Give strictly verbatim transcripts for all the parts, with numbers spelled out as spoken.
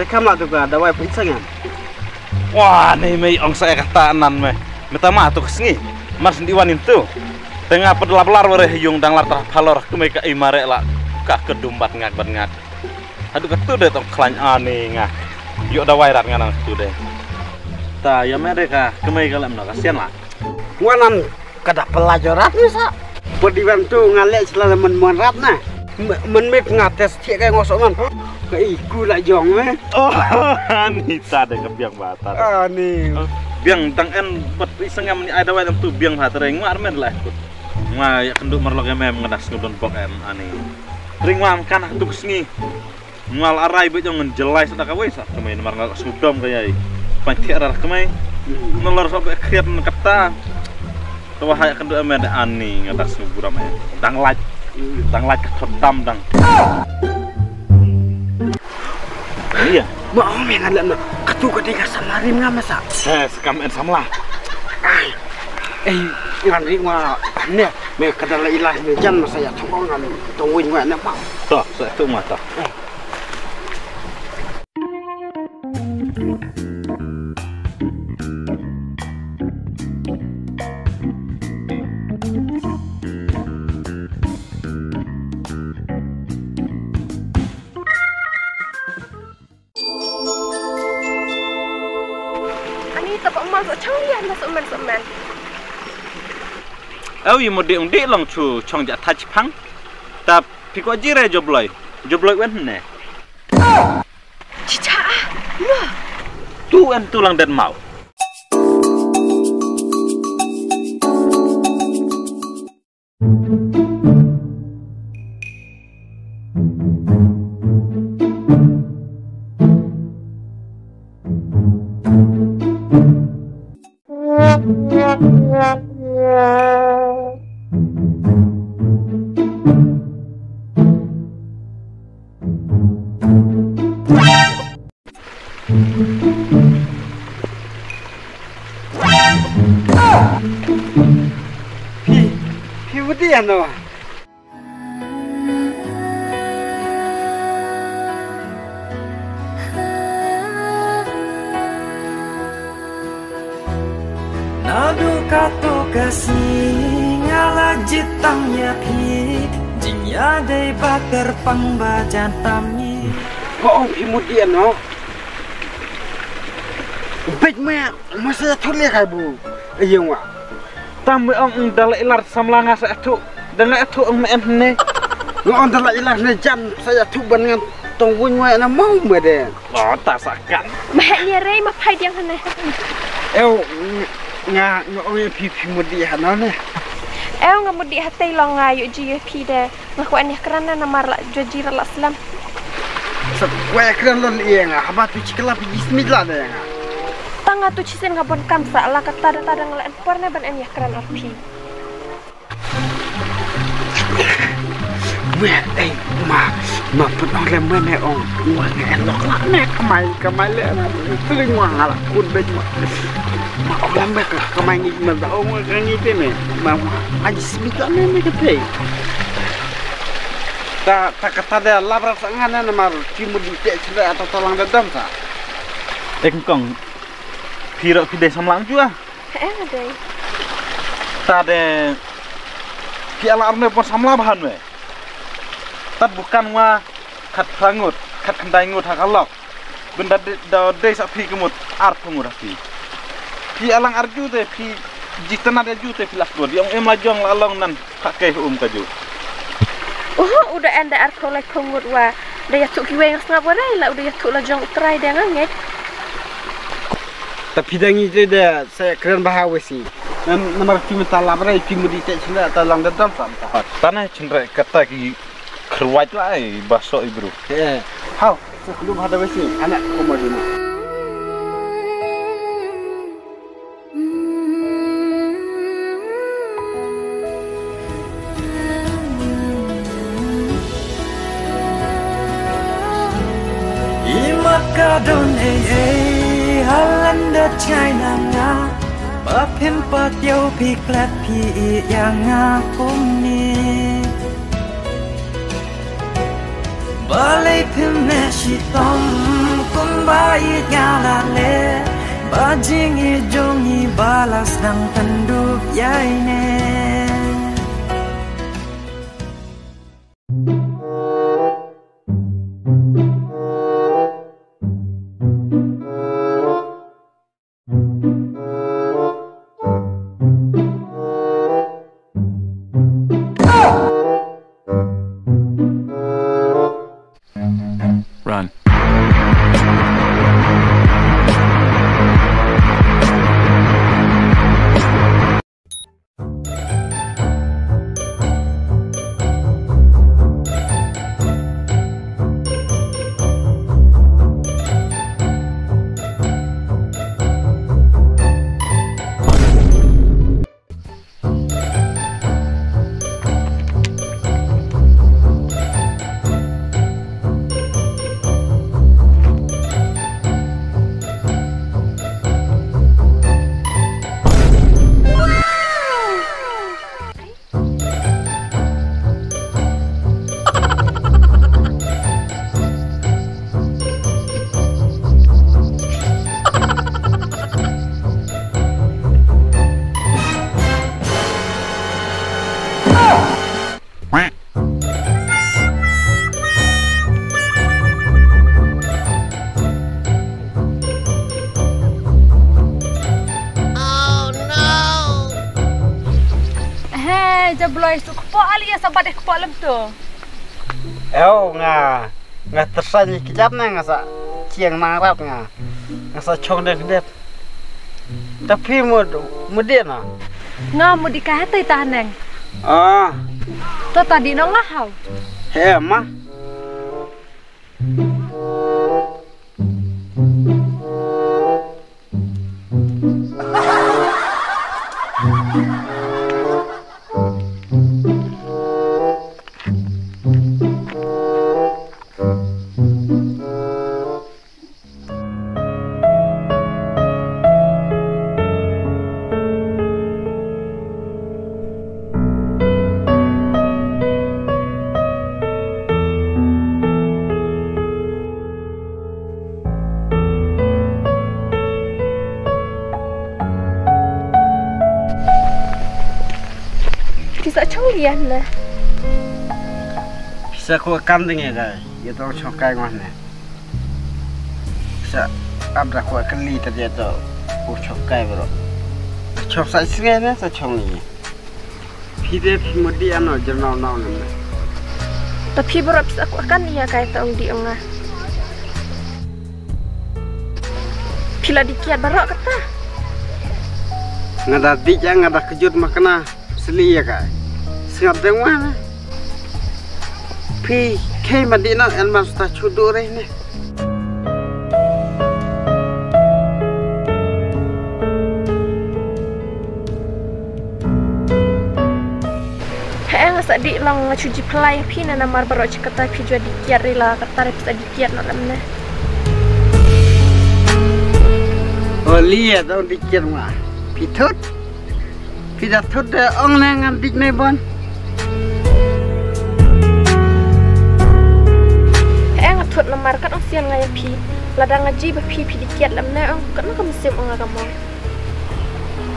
Te kham lah tu ka dawai pynshang em. Wah, ni mei ong sa kata nan me. Meta ma tu ka sngi. Mar sendiri wan itu. Tengah pedala belar were yung dang lar tah phalor kemei ka imare la. Ka kedum bat ngak bat ngak. Haduh ka tu de tong khlain ani nga. Yok dawai rat ngan tu de. Ta ya me de ka kemei ka lem no ka sian la. Wanan ka da pela jorat ni sa. Pediwan tu ngalek sila men mon rat na. Men mit nga tes tiek ka ngosok man. Ka iku la jong me. Oh, ni ta de ka biang batar. Ani. Biang tang en bat ri sengam ni ai dawai tang tu biang batar ngwa armen la. Ngwa ya kendu marlok ya mem ngadas ngudon bok em ani. Ring wam kan tu sngi. Ngal arai be jong ngan jelai sa da kawai sa kemai namar ngal sudom ka yai. Pan thiak rar kemai. Nalor sa be khiat na kata. Tawa hai kan do amen ani ngatas buram eh. Dang laj. Dang laj ka thot dam dang. Iya. Ma ong me ngan lem na. Katu ka ding ka samla rim nga masa. Eh, sekam en samla. Ai. Eh, ngan ri nga ne me ka da la ilah me jan masa ya thong ngan tong win nga ne ma. To, sa tu ma to. Ani ta pa mal sa chang lian na sa man sa man. Au yi mo ding ding long chu chong ja thach phang. Ta phi ko ji re jobloi. Jobloi wen ne. Chicha ah. Lo. Tu en tu lang den mau. Phi, phi mudi ano? Naduh katto ka sngi nga la jied tam ïa phi, jingïadei ba kyrpang ba jan tam ngi. Ba ong phi mut ïa no. Beit ma, ma sa ïathuh leh kai bu. Ïa nga. Tam ong da la ilar samla nga sa ïathuh. Da nga ïathuh ong ma en ne. Nga ong da la ilar ne jan sa ïathuh ban ngan tong wun wa na mau ma de. Oh, ta sa kan. Ma heh nia rei ma phai diang hane. Ew, nga, nga ong ïa phi phi mudi hana ne. Ew, nga mudi hatei long nga ïoh ji ïa phi de. Nga kwah ïa kren na namar la jua ji la slem. Sa kwah ïa kren lon ïa nga haba tu chi kylla phi ji smit la de nga. Tang nga tu chi sien nga bon kam sa la kata da ta da nga la en por ne ban en ïa kren ar phi. Weh, ei, ma, ma pun ong lem mane ong. Wah, nge lok lak ne kamai, kamai le. Tling wah ngalak kun bej ma. Ma ong lem bek kamai ngi ma da ong ka ngi te ne. Ma, ma, aji sibit lak ne ne kete. Ta, ta kata de labra sa ngan ne namar ki mudi te chida ata talang de dam sa. Ek kong, phi ro phi de samlang jua. Eh, dei. Ta de ki ala arne pon samla bahan me. Tat bukan wa khat prangut, khat khandai ngut ha ka lok. Benda de, da dei sa phi kemut ar prangut ha phi. Phi alang arju de phi jitana de ju de phi las go. Di ong em la jong la long nan. Phah kei um ka ju. Uhu, u da en da arphew laiphew ngut wa da ïathuh kiwei nga sngap wa rei la u da ïathuh la jong u trai da nga ngeit. Ta phi da ngi te da sa kren bha wei si. Namar phi mynta lap rei phi mudi te chynrei ta lang da dam sam ta. Ta ne chynrei kata ki khrwait lai ba so i bru. Eh, hau, sa khlum ha da wei si. Anak ko ma di na. I mat ka don ei ei ha lyndet China nga, ba phim pat ïoh phi klet phi ïa nga kumne. Balei phim neh shitom kum Ai nga la leh ba jingïeit jong ngi ba la sdang pynduh ïa ine. Run. He, jabloi, su kpoh ali ïa sabat, eh, kpoh lem tu. Ew, nga, nga tyrsa ni kjap ne nga sa chiang nang rap nga. Nga sa chong deng dep. Tapi mud, mudin na. Nga mudi ka hetai ta neng. Ah. To ta di no nga hau. He ma. Phi sa chong lian na. Phi sa ko kan ding ya kai. Ya to chong kai ngwan ne. Sa ap da ko kali ta dia to. Ko chong kai bro. Chong sa singai ne sa chong ni. Phi de phi modi ano jernal nau ne. Ta phi bro phi sa ko kan ya kai ta ong di ong nga. Phi la di kiat baroh kata. Nga da di ja nga da kejut ma kena seli ya ka. Sngap deng wan. Phi kei ma di na en mas ta chudu re ne. He nga sa di long nga chuji phlai phi na namar baroh chi kata phi jua di kiat re la kata re phi sa di kiat no lamne. Oli ya dong di kiat ma. Phi thut. Phi da thut de ong ne ngan dik me bon. He nga thut namar kat ong sian nga ya phi. Lada nga ji ba phi phi di kiat lamne ong kat na ka mynsiem ong nga ka mo.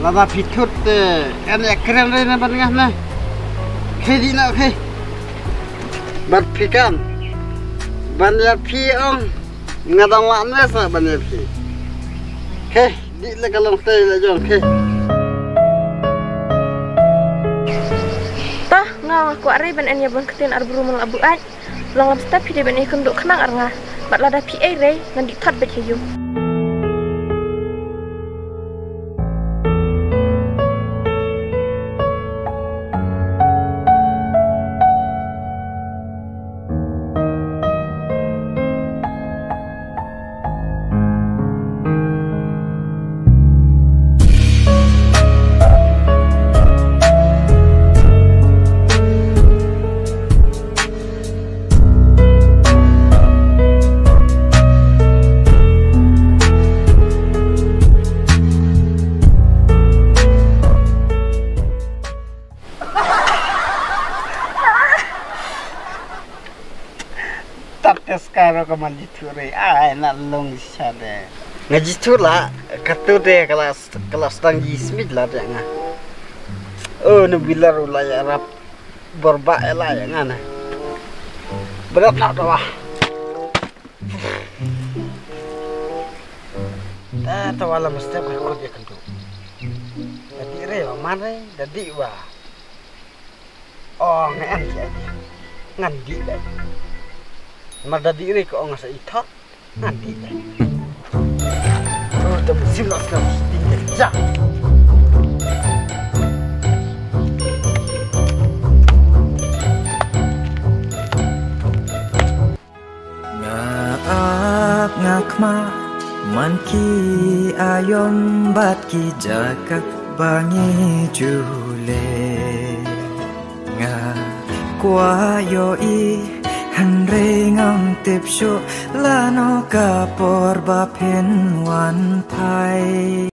Lada phi thut te en ya kren re na ban ngah na. Khe di na khe. Bat phi kan. Ban ya phi ong. Nga dang la ne sa ban ya phi. Khe di le ka long te le jong khe. Ta nga nga kwah re ban en ya ban ktien ar bru man la bu ai. Long lam step phi dei ban ïakynduh khnang ar nga. Bad lada phi ei rei ngan dih thot bad ïa ïum. Ka man jithuh re, ai na long sha de. Nga jithuh la, katu de kala kala stang ji smit la de nga. Oh, no bilar u la ya rap borba ela ya nga na. Berat na tawa. Ta tawa la mesti ba kut ya kentu. Dadi re wa man re, dadi wa. Oh, ngan ki aja. Ngan di dai. Mar dadi re ko ong sa i thot. Ngan di dai. Oh, dam sim la sim ding dai. Ja. Nga ap nga khma man ki ayom bad ki jaka ba ngi ju leh. Nga kwah ïohi hynrei ngam tip shuh lano ka por ba phin wan phai.